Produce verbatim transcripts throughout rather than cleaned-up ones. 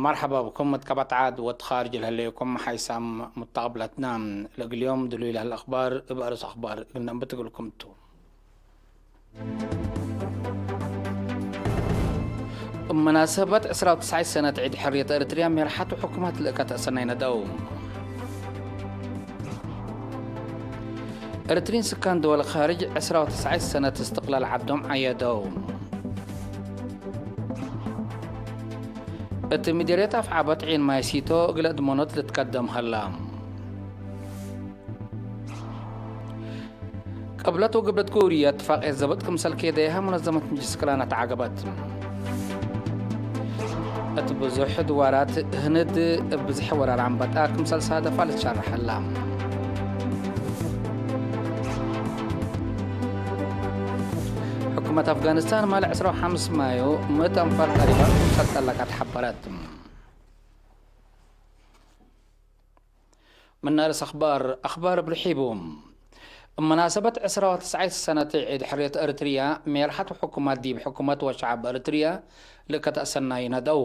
መርሐባ ብኩም። እት ቀበት ዓድ ወእት ኻርጅ ለህሌኩም ሓይሳም ሙተቀብለትና። ለእግል ዮም ድሉይ ለህለ አኽባር እብ አርስ አኽባር እግል ነንብት እግልኩም ቱ። እብ መናሰበት ዕስራ ወትስዓይ ሰነት ዒድ ሕርየት ኤረትርያ፣ ሜርሓት ወሕኩማት ለእከ ተአሰናይ ነደው። ኤረትሪን ስካን ድወል ኻርጅ ዕስራ ወትስዓይ ሰነት እስትቅላል ዐዶም ዐየደው። እት ምዲርየት አፍዓበት ዒን ማይ ሲቶ እግለ እድመኖት ልትቀደም ሀላ። ቅብለት ወግብለት ኩርየ እትፋቅየት ዘብጥ ክምሰል ኬደየሀ ሙነዘመት ምጅልስ ቅራን አትዓገበት። እት ብዙሕ ድዋራት ህንድ እብ ብዝሒ ወራር አንበጣ ክምሰል ሳደፋ ልትሸረሕ ሀላ። ሕኩመት አፍጋኒስታን ማል ዕስራ ወሐምስ ማዩ ምእት አንፋር ጣሊባን ክምሰል ጠለቀት ሐበረት። ምን አርስ አኽባር፣ አኽባር እብ ርሒቡ። እብ መናሰበት ዕስራ ወትስዓይ ሰነት ዒድ ሕርየት ኤረትርያ፣ ሜርሐት ወሕኩማት ዲብ ሕኩመት ወሸዐብ ኤረትርያ ልእከ ተአሰናይ ነደው።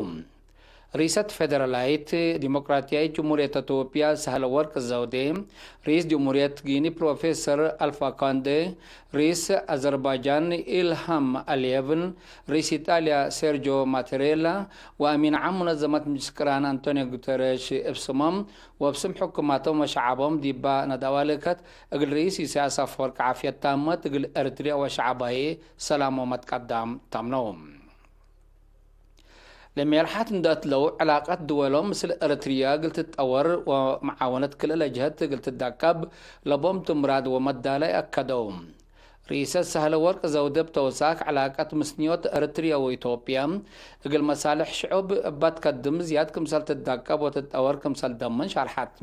ሪሰት ፌደራላይት ዲሞክራትያይት ጅሙርየት ኢትዮጵያ ሳህለ ወርቅ ዘውዴ፣ ሪስ ጅሙርየት ጊኒ ፕሮፌሰር አልፋ ኮንዴ፣ ሪስ አዘርባጃን ኢልሃም አልየቭን፣ ሪስ ኢጣልያ ሴርጆ ማቴሬላ ወአሚን ዓም ሙነዘመት ምጅልስ ቅራን አንቶኒዮ ጉተሬሽ እብ ስሞም ወእብ ስም ሕኩማቶም ወሸዐቦም ዲባ ነዳዋ ልእከት፣ እግል ርኢስ ኢሳያስ አፈወርቂ ዓፍየት ታመት፣ እግል ኤረትርያ ወሸዐባዬ ሰላም ወመትቀዳም ታምነው። ለሜርሓት እንደ እትለው፣ ዕላቀት ድወሎም ምስል ኤረትርያ እግል ትትጠወር ወመዓወነት ክልኤ ለጀሀት እግል ትዳቀብ ለቦም ቱ ምራድ ወመዳላይ አከደው። ርኢሰት ሳህለ ወርቅ ዘውዴ እብ ተውሳክ፣ ዕላቀት ምስንዮት ኤረትርያ ወኢትዮጵያ እግል መሳልሕ ሽዑብ እባ ትከድም ዝያድ ክምሰል ትዳቀብ ወትትጠወር ክምሰል ደምን ሸርሐት።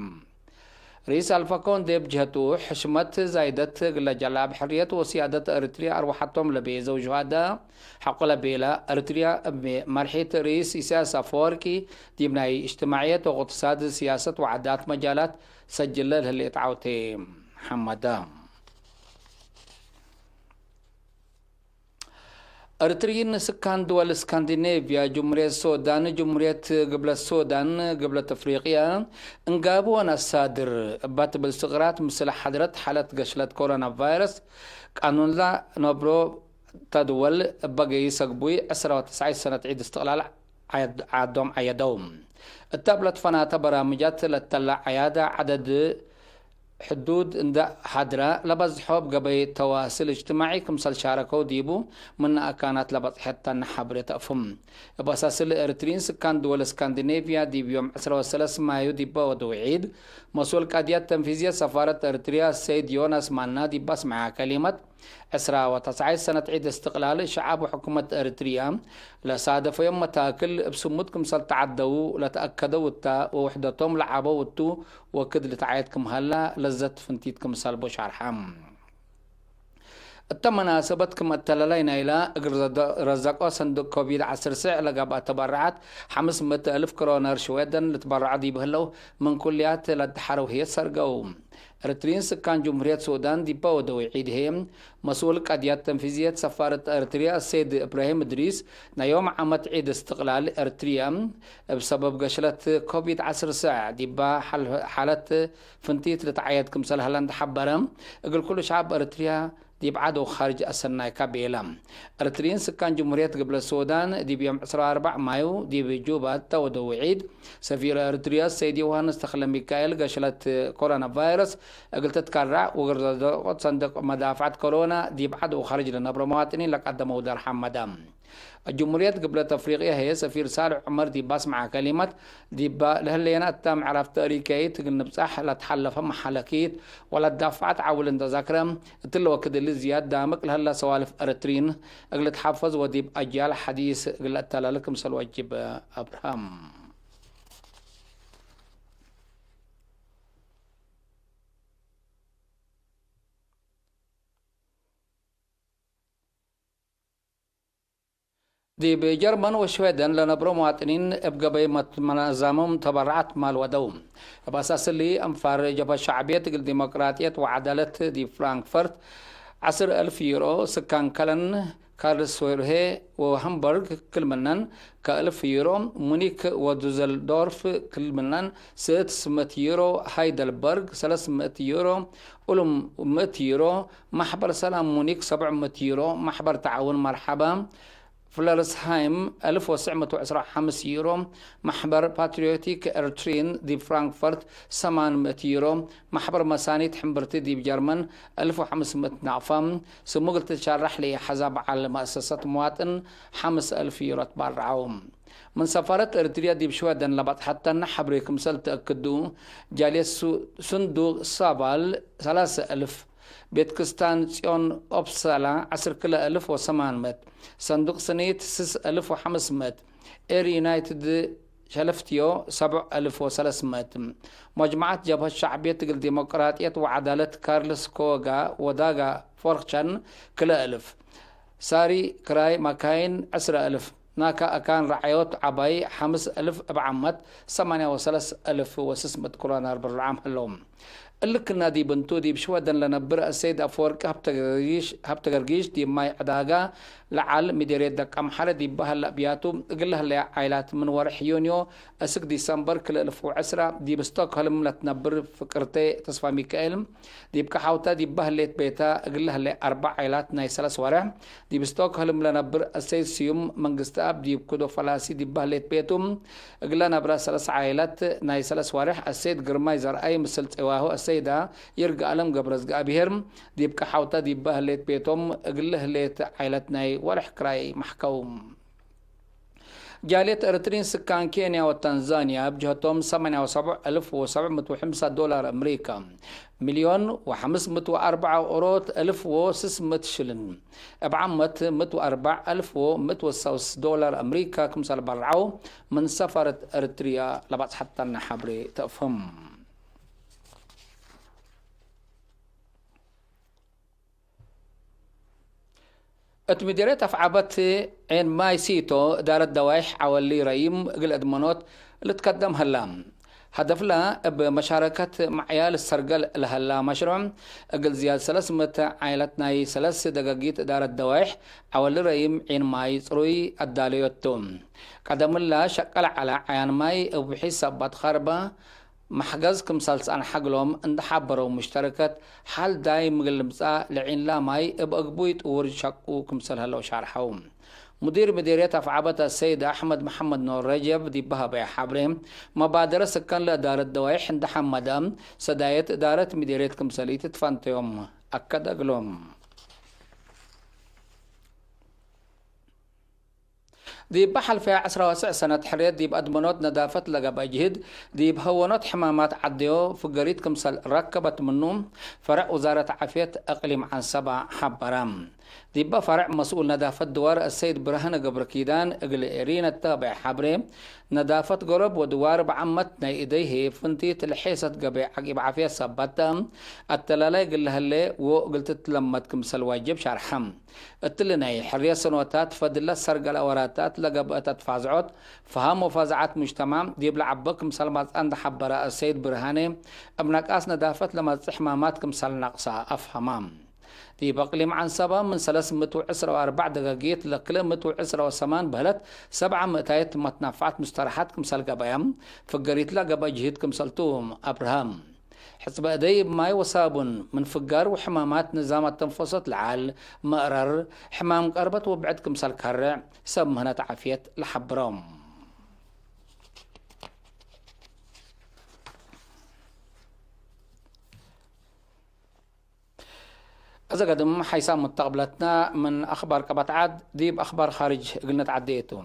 ርኢስ አልፋ ኮንዴ እብ ጀህቱ፣ ሕሽመት ዛይደት እግለ ጀላብ ሕርየት ወስያደት ኤረትርያ አርወሐቶም ለቤዘው ሹሃዳ ሐቆ ለቤላ፣ ኤረትርያ እብ መርሒት ርኢስ ኢሳያስ አፈወርቂ ዲብ ናይ እጅትማዕየት ወእቅትሳድ፣ ስያሰት ወዓዳት መጃላት ሰጅለ ለህሌት ዐውቴ ሐመዳ። ኤረትርዪን ስካን ድወል እስካንዲኔቭያ፣ ጅሙርየት ሶዳን፣ ጅሙርየት ግብለት ሶዳን፣ ግብለት አፍሪቅያ፣ እንጋቡ ወነአሳድር እባ ትብል ስቅራት ምስል ሐድረት ሓለት ገሽለት ኮሮና ቫይረስ፣ ቃኑንላ ነብሮ ተድወል እባ ገይስ አግቡይ ዕስራ ወትስዓይ ሰነት ዒድ እስትቅላል ዐድ-፣ ዐዶም ዐየደው። እተ እብ ለትፈናተ በራምጃት ለተላ ዐያደ ዐደድ ሕዱድ እንደ ሐድረ ለበዝሖ እብ ገበይ ተዋስል እጅትማዒ ክምሰል ሻረከው ዲቡ ምነ አካናት ለበጽሐት ተነ ሐብሬ ተአፍም። እብ አሳስል ኤረትርዪን ስካን ድወል እስካንዲኔቭያ ዲብ ዮም ዕስራ ወሰለስ ማዩ ዲበ ወደው ዒድ መስኡል ቃድያት ተንፊዝየት ሰፋረት ኤረትርያ ሰይድ ዮናስ ማና ዲብ አስመዐ ከሊመት፣ ዕስራ ወተስዓይ ሰነት ዒድ እስትቅላል፣ ሸዐብ ወሕኩመት ኤረትርያ ለሳደፈዮም መታክል እብ ስሙድ ክምሰል ተዐደዉ ለተአከደው እተ፣ ወውሕደቶም ለዐበው እቱ ወክድ ልትዓየድ ክም ሀላ ለዘት ፍንቲት ክምሰል ቡ ሸርሐ። እተ መናሰበት ክም አተለላይ ናይላ፣ እግል ረዘ-፣ ረዘቆ ሰንዱቅ ኮቪድ ዐስር ስዕ ለገብአ ተበረዓት፣ ሐምስ ምእት እልፍ ክሮነር ሽዌደን ልትበረዖ ዲብ ህለው፣ ምን ኩልያት ለደሐረው ህዬ ሰርገው። ኤረትርዪን ስካን ጅምሁርየት ሱዳን ዲበ ወደው ዒድ ህዬ፣ መስኡል ቀድያት ተንፊዝየት ሰፋረት ኤረትርያ ሰይድ እብራሂም እድሪስ፣ ናይ ዮም ዓመት ዒድ እስትቅላል ኤረትርያ፣ እብ ሰበብ ገሽለት ኮቪድ ዐስር ስዕ ዲባ ሓል-፣ ሓለት ፍንቲት ልትዓየድ ክምሰል ሀለ እንዴ ሐበረ፣ እግል ኩሉ ሸዐብ ኤረትርያ ዲብ ዐድ ወካርጅ አሰናይካ ቤለ። ኤረትርዪን ስካን ጅምሁርየት ግብለት ሱዳን ዲብ ዮም ዕስራ ወአርበዕ ማዩ ዲብ ጁባ እተ ወደው ዒድ፣ ሰፊር ኤረትርያ ሰይድ ዮሃንስ ተክለሚካኤል፣ ገሽለት ኮሮና ቫይረስ እግል ትትከረዕ ወግርዘ ደቂቆት ሰንደቅ መዳፍዐት ኮሮና ዲብ ዐድ ወካርጅ ለነብሮ መዋጥኒን ለቀደመው ደርሐ መደ። ጅምሁርየት ግብለት አፍሪቅያ ህዬ ሰፊር ሳልሕ ዑመር ዲብ አስመዐ ከሊመት፣ ዲበ ለህሌነ እተ ምዕራፍ ተእሪካይት እግል ንብጸሕ ለትሐለፈ መሓለኪት ወለዳፍዐት ዐውል እንዴ ዘክረ፣ እትሊ ወክድ እሊ ዝያድ ዳምቅ ለህለ ሰዋልፍ ኤረትርዪን እግል ልትሐፈዝ ወዲብ አጅያል ሐዲስ እግል ለአተላለ ክምሰል ወጅብ አብርሃም። ዲብ ጀርመን ወሽዌደን ለነብሮ መዋጥኒን እብ ገበይ መት-፣ መናዛምም ተበረዓት ማል ወደው። እብ አሳስ እሊ፣ አንፋር ጀብሀት ሸዕብየት እግል ዲሞቅራጥየት ወዐዳለት ዲብ ፍራንክፈርት ዐስር አልፍ ዩሮ፣ ስካን ከለን ካርልስሩሄ ወሃምበርግ ክል ምነን ከእልፍ ዩሮ፣ ሙኒክ ወዱዘልዶርፍ ክል ምነን ስእት ምእት ዩሮ፣ ሃይደልበርግ ሰለስ ምእት ዩሮ፣ ኡሉም ምእት ዩሮ፣ ማሕበር ሰላም ሙኒክ ሰብዕ ምእት ዩሮ፣ ማሕበር ተዓውን መርሐባ ፍለርስሃይም አልፍ ወትስዕ ምእት ወዕስራ ወሐምስ ዩሮ፣ ማሕበር ፓትሪዮቲክ ኤርትሪን ዲብ ፍራንክፈርት ሰማን ምእት ዩሮ፣ ማሕበር መሳኒት ሕምብርቲ ዲብ ጀርመን አልፍ ወሐምስ ምእት ናቅፋ፣ ስሙ እግል ትትሸረሕ ለኢሐዛ በዐል መአሰሰት መዋጥን ሐምስ አልፍ ዩሮ ትባረዐው። ምን ሰፋረት ኤርትርያ ዲብ ሽወደን ለበጽሐተነ ሐብሬ ክምሰል ተአክዱ፣ ጃልየት ሱ-፣ ሱንዱቅ ሳባል ሰላሰ አልፍ፣ ቤት ክስታን ጽዮን ኦፕሳላ ዐስር ክለ አልፍ ወሰማን ምእት፣ ሰንዱቅ ስኒት ስስ አልፍ ወሐምስ ምእት፣ ኤር ዩናይትድ ሸለፍትዮ ሰብዕ አልፍ ወሰለስ ምእት፣ መጅመዐት ጀብሀት ሸዕብየት እግል ዲሞቅራጥየት ወዐዳለት ካርልስ ኮጋ ወዳጋ ፎርክቸን ክለ አልፍ፣ ሳሪ ክራይ መካይን ዕስረ አልፍ፣ ናካ አካን ረዓዮት ዐባይ ሐምስ አልፍ፣ እብ ዓመት ሰማንያ ወሰለስ አልፍ ወስስ ምእት ክሮነር ብርዓም ህለው። እሊ ክና ዲብ እንቱ፣ ዲብ ሽወደን ለነብር አሰይድ አፈወርቂ ሀብተገርጊሽ፣ ሀብተገርጊሽ ዲብ ማይ ዕዳጋ ለዐል ሚደርየት ደቀምሐረ ዲብ በሀለ አብያቱ እግል ለህለያ ዓይላት ምን ወርሕ ዩንዮ እስክ ዲሰምበር ክልኤ እልፍ ወዕስራ ዲብ ስቶክሆልም ለትነብር ፍቅርተ ተስፋሚካኤል፣ ዲብ ቀሓውታ ዲብ በህሌት ቤታ እግል ለህለ አርበዕ ዓይላት ናይ ሰለስ ወርሕ፣ ዲብ ስቶክሆልም ለነብር አሰይድ ስዩም መንግስትአብ፣ ዲብ ኩዶ ፈላሲ ዲብ በህሌት ቤቱ እግለ ነብረ ሰለስ ዓይላት ናይ ሰለስ ወርሕ፣ አሰይድ ግርማይ ዘርአይ ምስል ጼዋሁ አሰይዳ ይርጋአለም ገብረዝግአብሄር፣ ዲብ ቀሓውታ ዲብ በህሌት ቤቶም እግል ህሌት ዓይላት ናይ ወርሕ ክራይ መሕከው። ጃልየት ኤረትርዪን ስካን ኬንያ ወታንዛንያ፣ እብ ጀህቶም ሰማንያ ወሰብዕ እልፍ ወሰብዕ ምእት ወሐምሳ ዶላር አምሪካ፣ ሚልዮን ወሐምስ ምእት ወአርበዕ ኦሮት እልፍ ወስስ ምእት ሽልን፣ እብ ዓመት ምእት ወአርበዕ እልፍ ወምእት ወሰውስ ዶላር አምሪካ ክምሰል በርዐው፣ ምን ሰፋረት ኤረትርያ ለባጽሐተነ ሐብሬ ተአፍህም። እት ምዴርየት አፍዓበት ዔን ማይ ሲቶ እዳረት ደዋይሕ ዐወሊ ረይም እግል አድመኖት ልትከደም ሀላ። ሀደፍላ እብ መሻረከት መዕያል ሰርገል ለሀላ መሽሩዕ እግል ዝያድ ሰለስ ምእት ዓይለት ናይ ሰለስ ደገጊት እዳረት ደዋይሕ ዐወሊ ረይም ዔን ማይ ጽሩይ አዳለዮት ቱ። ቀደምላ ሸቀለ ዐለ ዐያን ማይ እብ ሒሳብ ባትካርባ መሕገዝ ክምሰል ጸንሐ እግሎም እንዴ ሐበረው፣ ሙሽተረከት ሐል ዳይም እግል ልምጸእ ለዒንላ ማይ እብ አግቡይ ጥውር ሸቁ ክምሰል ህለው ሻርሐው። ሙዲር ምዲርየት አፍዓበት አሰይድ አሕመድ መሐመድ ኖር ረጀብ ዲብ ሀበየ ሐብሬ፣ መባደረት ስከን ለእዳረት ደዋይሕ እንዴ ሐመደ፣ ሰዳየት እዳረት ምዲርየት ክምሰል ኢትትፈንተዮም አከደ እግሎም። ዲብ ሐልፈየ ዐስራ ወትስዕ ሰነት ሕርየት ዲብ አድመኖት ነዳፈት ለገብአ ጅህድ፣ ዲብ ሀወኖት ሕማማት ዐደዮ ፍገሪት ክምሰል ረከበት ምኑ፣ ፈረዕ ውዛረት ዓፍየት እቅሊም ዐንሰባ ሐበረ። ዲበ ፈረዕ መስኡል ነዳፈት ድዋር አሰይድ ብርሃነ ገብረኪዳን እግል ኤሪነ ተበዕ ሐብሬ፣ ነዳፈት ገሮብ ወድዋር በዐመት ናይ እደይሄ ፍንቲት ለሔሰት ገበይ ዐቂብ ዓፍየት ሰበት፣ አተላላይ እግል ለህሌ ወእግል ትትለመድ ክምሰል ዋጅብ ሸርሐ። እትሊ ናይ ሕርየት ሰኖታት ፈድለት ሰርገለ ወራታት ለገብአት አትፋዝዖት፣ ፈሀም ወፋዝዓት ሙጅተማዕ ዲብ ለዐበ ክምሰል መጽአ እንዴ ሐበረ አሰይድ ብርሃኔ፣ እብ ነቃስ ነዳፈት ለመጽእ ሕማማት ክምሰል ነቅሰ አፍሀመ። ዲብ እቅሊም ዐንሰበ ምን ሰለስ ምእት ወዕስራ ወአርበዕ ደገጊት ለክልኤ ምእት ወዕስራ ወሰማን በህለት ሰብዓ ምእታይት መትነፈዐት ሙስተረሐት ክምሰል ገበየ፣ ፍገሪትለ ገብአ ጅህድ ክምሰልቱ አብርሀ። ሕጽበ እደይ እብ ማይ ወሳቡን፣ ምን ፍጋር ወሕማማት ንዛም አተንፈሶት ለዐል፣ መእረር፣ ሕማም ቀርበት ወብዕድ ክምሰል ከርዕ፣ ሰብ ምህነት ዓፍየት ለሐብሮም። እዘ ገድም ሓይሳም ሙተቅብለትና ምን አኽባር ቀበት ዐድ ዲብ አኽባር ኻርጅ እግል ነትዐዴ ቱ።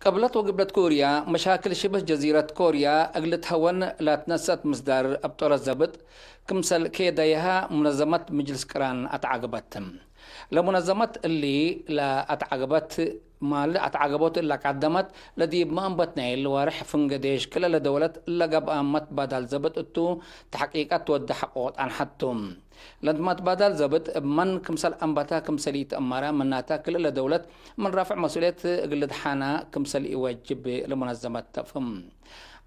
ቅብለት ወግብለት ኮርያ፣ መሻክል ሽብህ ጀዚረት ኮርያ እግል ልትሀወን ላትነሰአት ምስዳር አብጦረት ዘብጥ፣ ክምሰል ኬደየሃ ሙነዘመት ምጅልስ ቅራን አትዓግበት። ለሙነዘመት እሊ ለአትዓግበት ማል አትዓገቦት እለ ቀደመት፣ ለዲብ መአንበት ናይል ወርሕ ፍንገ ዴሽ ክልኤ ለደውለት ለገብአ መትባዳል ዘብጥ እቱ ተሕቂቀት ትወዴ ሐቆ ጣንሐቱ። ለመትባዳል ዘብጥ እብ መን ክምሰል አንበተ ክምሰል ኢተአመረ፣ ምናተ ክልኤ ለደውለት ምን ረፍዕ መስኡልየት እግል ልድሓና ክምሰል ኢወጅብ ለመነዘመት ተፍህም።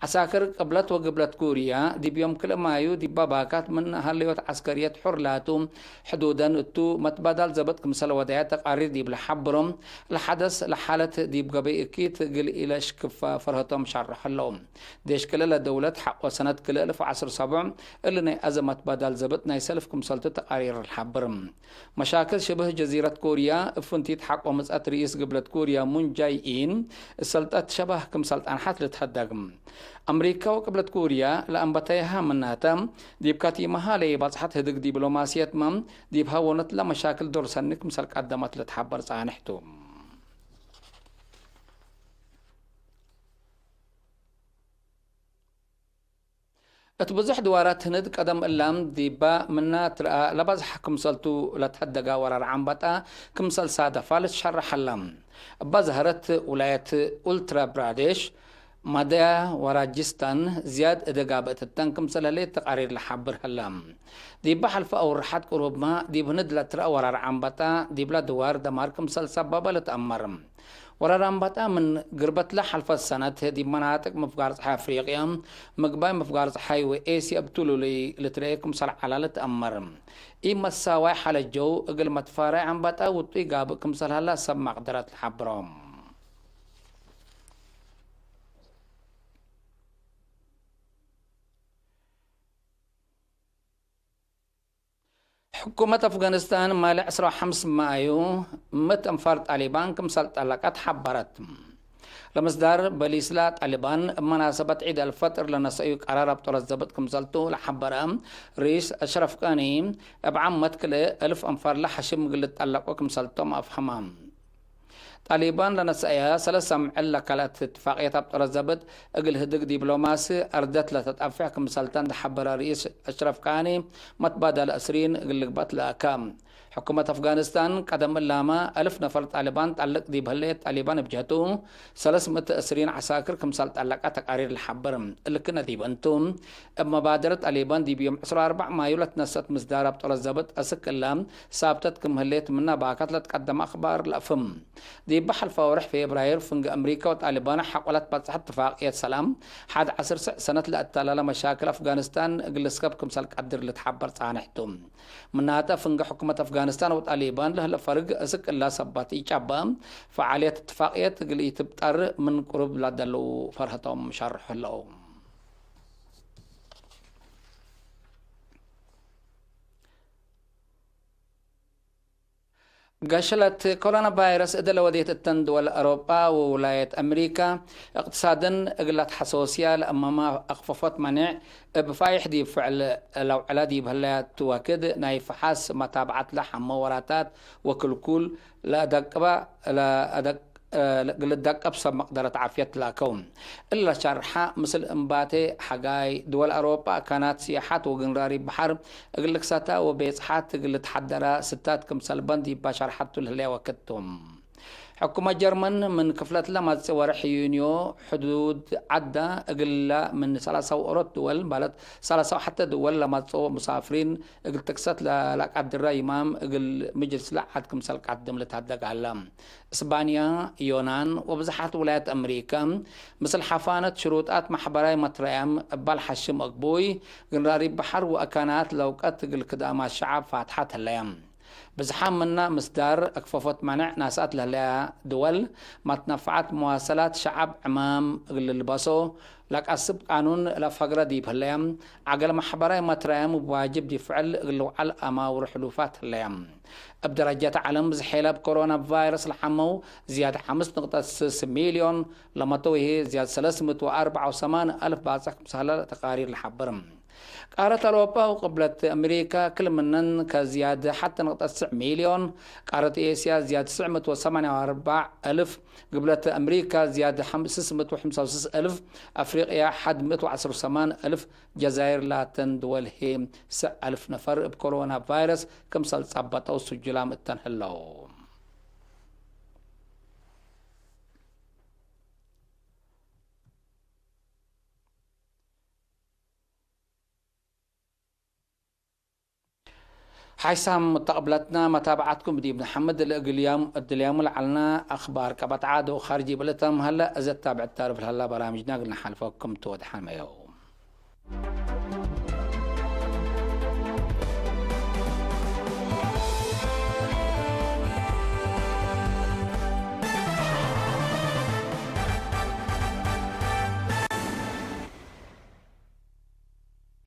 ዐሳክር ቅብለት ወግብለት ኩርያ፣ ዲብ ዮም ክልኤ ማዩ ዲባ ባካት ምን ሀለዮት ዐስከርየት ሑር ላቱ፣ ሕዱደን እቱ መትባዳል ዘብጥ ክምሰል ወደየ ተቃሪር ዲብ ለሐብሮ፣ ለሐደስ ለሓለት ዲብ ገበይ እኪት እግል ኢለሽክፈ ፈርሀቶም ሻርሕ ህለው። ዴሽ ክልኤ ለደውለት ሐቆ ሰነት ክልኤ እልፍ ወዐስር ሰቡዕ እሊ ናይ አዘ መትባዳል ዘብጥ ናይ ሰልፍ ክምሰልቱ ተቃሪር ለሐብር። መሻክል ሽብህ ጀዚረት ኮርያ፣ እብ ፍንቲት ሐቆ ምጽአት ርኢስ ግብለት ኮርያ ሙን ጃይ ኢን፣ እሰልጠት ሸባህ ክምሰል ጣንሐት ልትሀደግ። አምሪከ ወቅብለት ኮርያ ለአንበተይሃ ምናተ፣ ዲብ ካቲመሃ ለኢባጽሐት ህድግ ዲብሎማስየትመ፣ ዲብ ሀወነትለ መሻክል ዶር ሰኒ ክምሰል ቀደመት ልትሐበር ጻንሕ ቱ። እት ብዙሕ ድዋራት ህንድ ቀደም እላም ዲባ ምና ትረአ ለበዝሐ ክምሰልቱ ለትሀደጋ ወራር ዐንበጣ ክምሰል ሳደፋ ልትሸረሕ ሀላ። እበ ዘሀረት ውላየት ኡልትራ ብራዴሽ፣ ማድያ ወራጅስታን ዝያድ እደጋ ብእትተን ክምሰል ህሌት ተቃሪር ለሐብር ሀላ። ዲባ ሐልፈ አውርሐት ቅሩብመ ዲብ ህንድ ለትረአ ወራር ዐንበጣ ዲብላ ድዋር ደማር ክምሰል ሰበበ ልትአመር። ወራር አንበጣ ምን ግርበትለ ሐልፈት ሰነት ዲብ መናጥቅ ምፍጋር ጸሓይ አፍሪቅያ፣ ምግባይ ምፍጋር ጸሓይ ወኤስያ እብ ቱሉሉይ ልትረኤ ክምሰል ዐለ ልትአመር። ኢመሳዋይ ሓለት ጀው እግል መትፋራይ አንበጣ ውጡይ ጋብእ ክምሰል ሀላ ሰብ መቅደረት ለሐብሮ። ሕኩመት አፍጋኒስታን ማሌ ዕስራ ወሐምስ ማዩ ምእት አንፋር ጣሊባን ክምሰል ጠለቀት ሐበረት። ለምስዳር በሊስላ ጣሊባን እብ መናሰበት ዒድ አልፈጥር ለነሰአዩ ቀራር አብጦለት ዘብጥ ክምሰልቱ ለሐበረ ርኢስ አሽረፍ ጋኒ፣ እብ ዓመት ክልኤ እልፍ አንፋር ለሐሽም እግል ልጠለቆ ክምሰልቶም አፍሀመ። ጣሊባን ለነሰአየ ሰለስ አምዕል ለካልአት እትፋቅየት አብጠረት ዘብጥ እግል ህድግ ዲብሎማሲ አርደት ለተጣፍሕ ክምሰልተን ተሐበረ ርኢስ አሽረፍ ጋኒ፣ መትባደል እስሪን እግል ልግበእ ትለአከ። ሕኩመት አፍጋኒስታን ቀደም እላመ አልፍ ነፈር ጣሊባን ጠልቅ ዲብ ህሌት ጣሊባን እብ ጀህቱ ሰለስ ምእት እስሪን ዐሳክር ክምሰል ጠለቀ ተቃሪር ለሐብር። እልክነ ዲብ እንቱ፣ እብ መባደረት ጣሊባን ዲብ ዮም ዕስራ ወአርበዕ ማዩ ለትነሰአት ምስዳር አብጠረት ዘብጥ አስክ እለ ሳብተት ክም ህሌት ምነ ባካት ለትቀደመ አክባር ለአፍህም። ዲብ ሐልፈ ወርሕ ፌብራይር ፍንጌ አምሪከ ወጣሊባን ሐቆ ለትበጽሐ እትፋቅየት ሰላም ሐድ ዐስር ስዕ ሰነት ለአተላለ መሻክል አፍጋኒስታን እግል ልስከብ ክምሰል ቀድር ልትሐበር ጻንሕ ቱ። ምናተ ፍንጌ ሕኩመት አፍጋኒስታን ወጣሊባን ለህለ ፈርግ እስክ እለ ሰበት ኢጨበ ፈዓልየት እትፋቅየት እግል ኢትብጠር ምን ቅሩብ ለደለው ፈርሀቶም ሸርሑ ህለው። ገሸለት ኮሮና ቫይረስ እደ ለወዴት እተን ድወል አውሮጳ ወውላየት አምሪካ፣ እቅትሳድን እግል ለትሐሶስያ ለአመማ አክፈፎት መኔዕ እብ ፋይሕ ዲብ ፍዕል ለውዕለ ዲብ ህለያቱ ወክድ፣ ናይ ፈሓስ መታብዐት ለሐመ ወራታት ወክልኩል ለአደቅበ፣ ለአደቅ-፣ እግል ልደቀብ ሰብ መቅደረት ዓፍየት ላከው። እለ ሸርሐ፣ ምስል እምባቴ ሐጋይ፣ ድወል አውሮጳ አካናት ሲያሐት ወግንራሪ በሐር እግል ልክሰታ ወቤጽሓት እግል ልትሐደራ ስታት ክምሰል በን ዲባ ሸርሐቱ ለህለየ ወክድ ቱ። ሕኩመት ጀርመን ምን ክፍለት ለመጽእ ወርሕ ዩንዮ ሕዱድ ዐዳ እግለ ምን ሰላሳ ወአራት ድወል ማለት ሰላሳ ወሐተ ድወል ለመጽኦ ሙሳፍሪን እግል ትክሰት ለለቀድረ ይማም እግል ምጅልስ ለዐድ ክምሰል ቀድም ልትሀደግ ሀለ። እስባንያ፣ ዮናን ወብዝሓት ውላያት አምሪከ፣ ምስል ሐፋነት ሽሩጣት መሕበራይ መትረያም እባል ሐሽም አግቡይ፣ ግንራሪ በሐር ወአካናት ለውቀት እግል ክዳማት ሸዐብ ፋትሐት ህለየ። ብዝሓም ምና ምስዳር አክፈፎት መነዕ ናስአት ለህለያ ድወል፣ መትነፈዐት መዋሰላት ሸዐብ ዕማም እግል ልልበሶ፣ ለቀስብ ቃኑን ለፈግረ ዲብ ህለየ፣ ዐገል መሕበራይ መትረያም እብ ዋጅብ ዲብ ፍዕል እግል ልውዐል አማውር ሕሉፋት ህለየ። እብ ደረጀት ዐለም፣ ዝሔለ እብ ኮሮና ቫይረስ ለሐመው ዝያድ ሐምስ ንቅጠት ስስ ሚልዮን ለመተው ህዬ፣ ዝያድ ሰለስ ምእት ወአርበዕ ወሰማኒ አልፍ ባጽሕ ክምሰለ ተቃሪር ለሐብር። ቃረት አውሮጳ ወቅብለት አሜሪካ፣ ክል ምነን ከዝያድ ሐተ ንቅጠት ስዕ ሚልዮን፣ ቃረት ኤስያ ዝያድ ስዕ ምእት ወሰማንያ ወአርበዕ አልፍ፣ ግብለት አሜሪካ ዝያድ ሐም-፣ ስስ ምእት ወሐምሳ ወስስ አልፍ፣ አፍሪቅያ ሐድ ምእት ወዐስር ወሰማን አልፍ፣ ጀዛይር ላተን ድወል ህዬ፣ ስዕ አልፍ ነፈር እብ ኮሮና ቫይረስ ክምሰል ጸበጠው ስጁላም እተን ህለው። ሓይሳም ሙተቅብለትና መታብዓትኩም ዲብ ነሐምድ። ለእግል ያም እድልያሙ ለዐልና አክባር ቀበት ዓድ ወካርጅ እብ ልተም ሀለ እዘ ታብዕት ታርፍ ለሀላ በራምጅና እግል ነሓልፈኩም ትወድሓመየው።